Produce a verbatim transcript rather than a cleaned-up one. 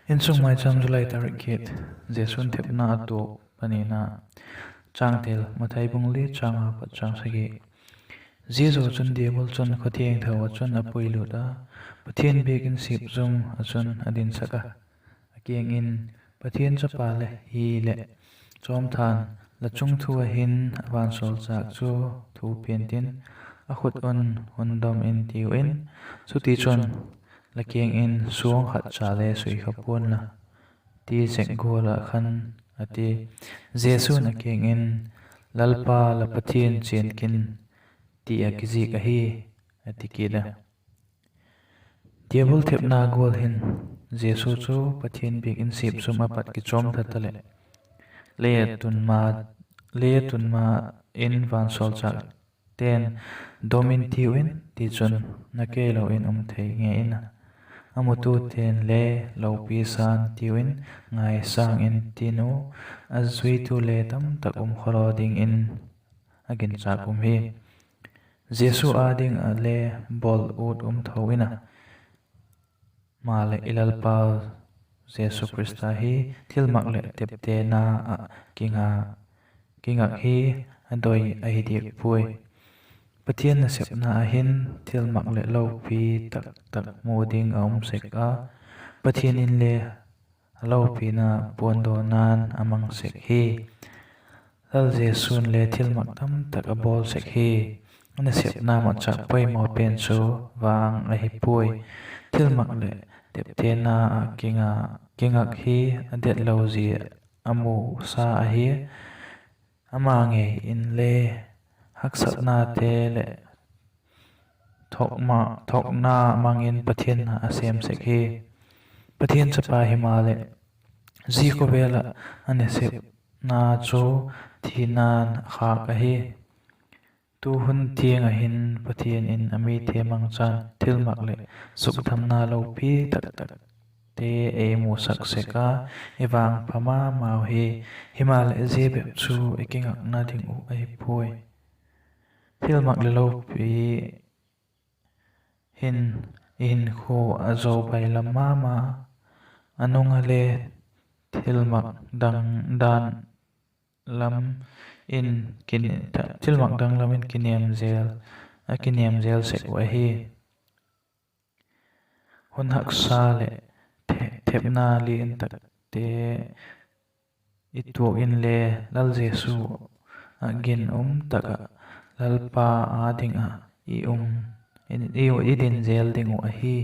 Insung Maicham, July tarik giat. Jesu'n thepna a tuak panina. Changtel: Mathai bung li, chang nga pat chang sagi. Zia zaw chun Diabol chun khawthiangtho ah chun a puilut a, Pathian biakin sip zum ah chun a dinsak a, a kiang in, Pathian Chapa la hileh, chawmtha'n, la chungthu ah hin a vansawlchâk chu thu pian tin, a khut un hun dom in tiu in; chutichun, la kiang in suang khat cha le sui kha pua'n la, ti sek gual ah khan, a ti. Jesu'n a kiang in, Lalpa la Pathian chian kin, ti a kizik ahi, a ti kit a. Diabol thepna gual hin Jesu chu Pathian biakin sip zum ah pat kichawm tha taleh, lei a tun ma in vansawlchâkte'n, Dom in tiu in, tichun, na kei lo in um thei ngei in a, a mutute'n le, Lopi sa'n tiu in, ngaisâng in, ti'n uh, a zuitu le tamtak um khawlaw dingin a ginchâk um hi. Jesu â ding ah le bawl ut um tho in a, maleh i Lalpa Jesu Khrista hi thilmak leh teptena ah kingak hi a doi ahi diak puai. Pathian nasepna ah hin thilmak leh lopi tak tak mu ding a um sek a, Pathian inle a lopina puandawna'n a mang sek hi. Lal Jesu'n le thilmak tamtak a bawl sek hi. A nasepna matchâk poimaw pen chu vang ahi puai. Thilmak leh teptena ah kingak hi a detlo zia a musa ahi. Ama ngei inle haksatnate leh thokna mang in Pathian na a sêm sek hi. Pathian Chapa himaleh, zia khawvel ah a nasepna chu thina'n a khâk ahi. Tu hun tiang ah hin Pathian in a mite mangchan thilmak leh sukdamna lopi tak takte ei musak sek a, i vangpha ma mau hi. Himaleh, zia bep chu i kingakna ding uh ahi puai. Thilmak leh lopi hin i hinkhua a zo bai lam ma ma, a nung ah le thilmak dang lam in kin-, thilmak dang lam in kinêm zel, a kinêm zel sek uh ahi. Hun haksa leh the-, thepna lian takte i tuak inle, Lal Jesu ah ginum tak ah Lalpa â ding ah i um, i, i din zel ding uh ahi.